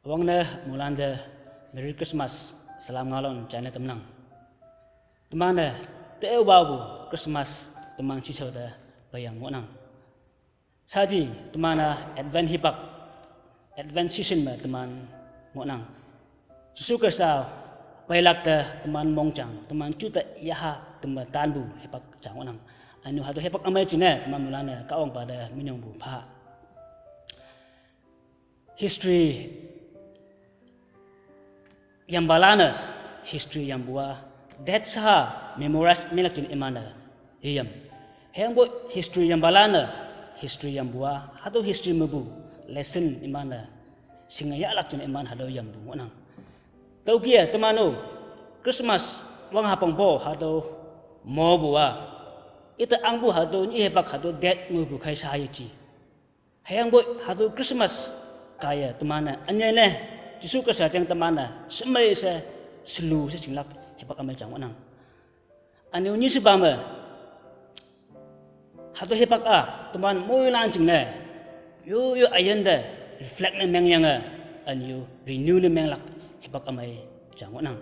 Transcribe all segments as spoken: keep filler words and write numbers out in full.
Wangne mulante Merry Christmas salam ngaolon jaine tamnang. Teman-e tewuwapu Christmas teman shishaote peiyang ngohnang. Shaaji teman-a Advent hipak, Advent season me teman ngohnang. Jesu Khrista peilak te teman mongjang, teman jute yaha teme tanpu hipak ja ngohnang. Ünu hatüo hipak ümei jingne teman moilan-e Kahwangpa te minyongpu pha. History yampalan-e, history yampu-a date sha memorize menglak jingne iman-e yeyam. Hüyangpoi history yampalan-e, history yampu-a hatüo history mepu lesson iman-e shinge yahlak jingne iman hatüo yampu ngohnang. Tüokih-e teman-o Christmas wang hapangpo hatüo mopu-a, ite ahngpu hatüo nyi hipak hatüo date mepu khai sha yeji. Hüyangpoi hatüo Christmas kaiye teman-e ünyei ne Jesu Khrista jeng teman-e shemei she, shelu she shinglak hipak ümei ja ngohnang. Ünu nyishepa me hatüo hipak-a teman moilan jingne yo yo üyin te reflect ne mengyange, ünu renew ne menglak hipak ümei ja ngohnang.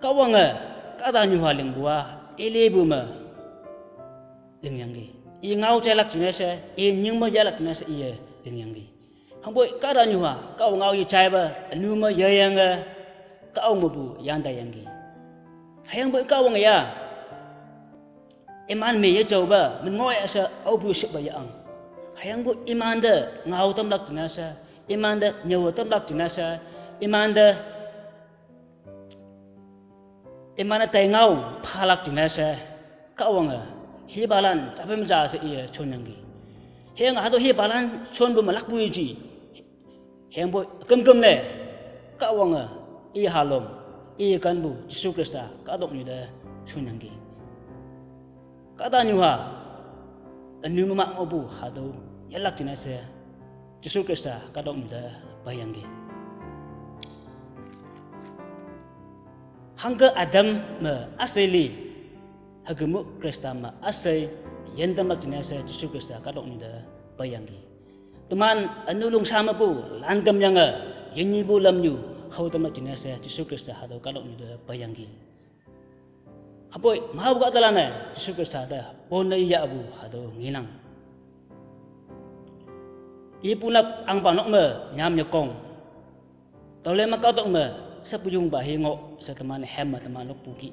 Kahwange kahtanyuha lingpu-a ilepu me lingyangki. I ngao jailak jingne she, i nying me yahlak jingne she iye lingyangki. Hüyangpoi kahtanyuha Kahwang ngao yejaipe ünu me yeyange, Kahwang mepu yangtaiyangki. Hüyangpoi Kahwang-a iman me yejaope min ngoya she aopu shepe yah-ang. Hüyangpoi imante ngao tamlak jingne she, imante nyüowe tamlak jingne she, imante iman-e tai ngao phalak jingne she, Kahwange hipalan taphei me ja she iye shonyangki. Hüyange hatüo hipalan shonpu me lakpu yeji. Hüyangpoi kümküm ne Kahwange i halom, i kenpu Jesu Khrista kahtoknyu te shonyangki. Kahtanyuha ünu me mah ngohpu hatüo yahlak jingne she Jesu Khrista kahtoknyu te peiyangki. Hangke Adam me üshei li, hükemu Khrista me üshei yintamlak jingne she Jesu Khrista kahtoknyu te peiyangki. Teman ünu lungsha mepu lan tamyange, yinyepu lamnyu haotamlak jingne she Jesu Khrista hatüo kahtoknyu te peiyangki. Hüpoi mapu kahtalan-e Jesu Khrista te pone yahpu hatüo ngenang. Ipunap ahngpa nok me nyam yekong, tüolei me kahtok me shepuyongpa hi ngoh she teman hem me teman lokpu ki.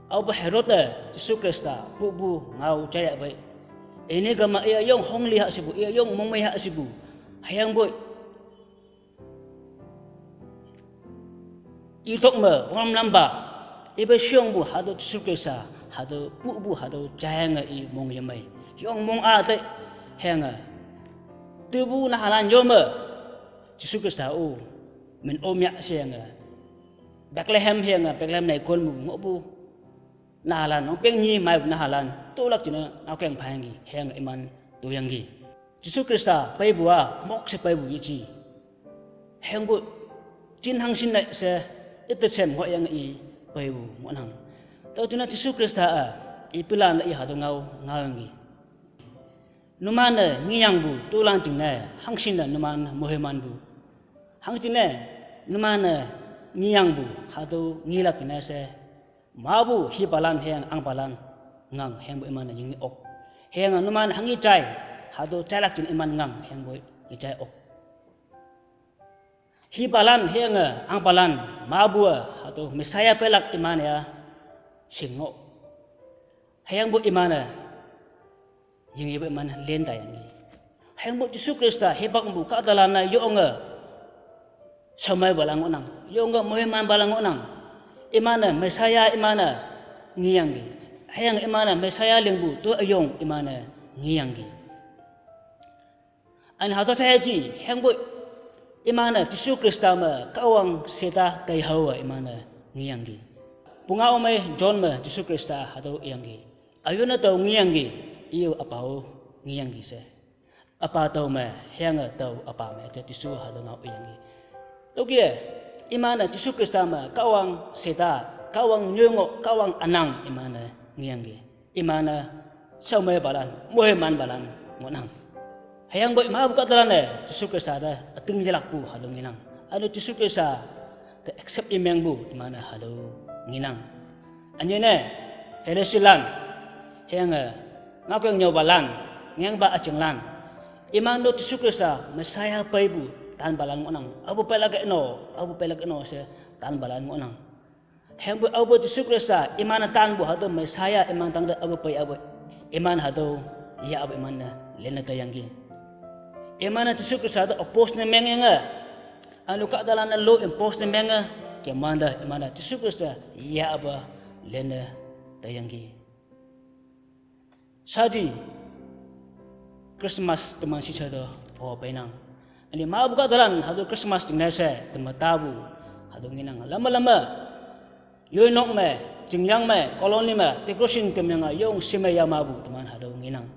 Aope Herod-e Jesu Khrista pupu ngao jaiyahpei, ine kema i üyong hongli ha shepu, i üyong mongmei ha shepu. Hüyangpoi itok me wanglam lampa, ipe sheyongpu hatüo Jesu Khrista, hatüo pupu hatüo jaiyange i mong yemei, yong mong-a tei. Hüyange tepu nahalan yo me Jesu Khrista-o min omya sheyange, Bethlehem hüyange Bethlehem neikonpu ngohpu nahalan, nongpeng nyi meipu nahalan tolak jingne ngaokeng phayangki, hüyange iman toyangki. Jesu Khrista peipu-a mok she peipu yeji. Hüyangpoi jin hangshin ne she, ite shem ngohyange i peipu ngohnang. Tüo jingne Jesu Khrista-a ipulan-e i hatüo ngao ngaoyangki. Numan-e ngeyangpu tolan jingne hangshinne numan moimanpu, hangjingne numan-e ngeyangpu hatüo ngelak jingne she, mapu hipalan hüyange ahngpalan ngang hüyangpoi iman-e yinge ok. Hüyange numan hanghe jai, hatüo jailak jingne iman ngang hüyangpoi yejai ok. Hipalan hüyange ahngpalan mapu-e hatüo Messiah peilak iman-e-a shing ngoh. Hüyangpoi iman-e yingyepoi iman lin taiyangki. Hüyangpoi Jesu Khrista hipakpu kahtalan-e yonge shaomeipalan ngohnang, yonge moimanpalan ngohnang. Iman-e Messiah iman-e ngeyangki. Hüyange iman-e Messiah lingpu toi üyong iman-e ngeyangki. Üne hatüo jaiyeji, hüyangpoi iman-e Jesu Khrista me Kahwang sheta taihaowe iman-e ngeyangki. Pungao mei John me Jesu Khrista hatüo iyangki. Üyone tao ngeyangki, i-o Üpa-o ngeyangki she. Üpa tao me, hüyange tao Üpa me she Jesu hatüo ngao iyangki. Tüokih-e, iman-e Jesu Khrista me Kahwang sheta, Kahwang nyoi ngoh, Kahwang ünang iman-e ngeyangki. Iman-e shaomeipalan, moimanpalan ngohnang. Hüyangpoi mapu kahtalan-e Jesu Khrista te üting yelakpu hatüo ngenang. Üne-o Jesu Khrista te accept yemengpu teman-e hatüo ngenang. Ünyene Phariseelan, hüyange ngaoke nyüopalan, ngengpa üjinglan, iman-o Jesu Khrista Messiah peipu tanpalan ngohnang. Aopu peilak-e no, aopu peilak-e no she tanpalan ngohnang. Hüyangpoi aopu Jesu Khrista iman-e tanpu hatüo Messiah iman tangte aopu pei aopu, iman hatüo yahpu iman-e lenne taiyangki. Iman-e Jesu Khrista te oppose ne mengyange, üne-o kahtalan-e law impose ne menge, kemante iman-e Jesu Khrista yahpu lenne taiyangki. Shaaji Christmas teman shisha te-o peinang. Üne mapu kahtalan hatüo Christmas jingne she teme tapu hatüo ngenang. Lame lame yoinok me, chingyang me, colony me decoration temyange yong shime yamapu teman hatüo ngenang.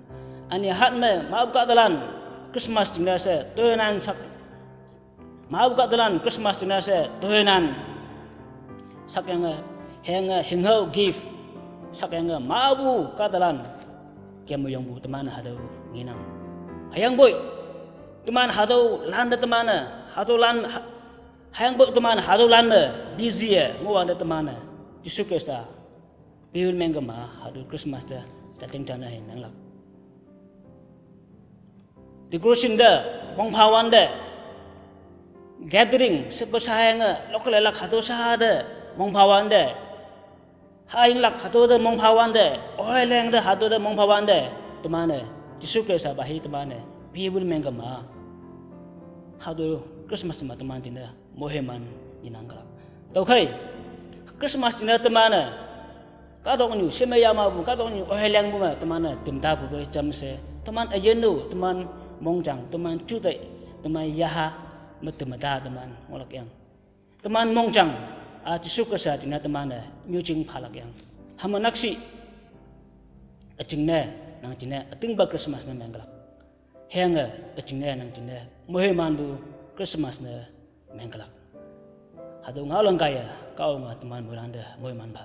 Üne hat me mapu kahtalan Christmas jingne she toinan sak, mapu kahtalan Christmas jingne she toinan sakyange, hüyange hinghao gift sakyange mapu kahtalan kemme yongpu teman hatüo ngenang. Hüyangpoi teman hatüolante teman-e, hatüolan ha-, hüyangpoi teman hatüolan me busy-e ngohwante teman-e Jesu Khrista peyun mengkema hatüo Christmas te jajing jane hei menglak. Decoration te mongphawante, gathering shepe shayange lokkelelak hatüo sha te mongphawante, hayinglak hatüo te mongphawante, oileng te hatüo te mongphawante, teman-e Jesu Khrista pa hi teman-e peyun mengkema hatüo Christmas me teman jingne moiman yenang külak. Tüokhei Christmas jingne teman-e kahtoknyu shime yamapu, kahtoknyu oilengpu me teman-e temtapu pei jamshe teman üyin-o teman mongjang, teman juteih, teman yaha me teme ta teman ngohlak yang. Teman mongjang-a Jesu Khrista jingne teman-e nyujing phalak yang. Hüma nakshih üjingne nang jingne ütingpa Christmas ne mengkelak. Hüyange üjingne nang jingne moimanpu Christmas ne mengkelak. Hatüo ngaolan kaiye Kahwange teman moilante moiman pha.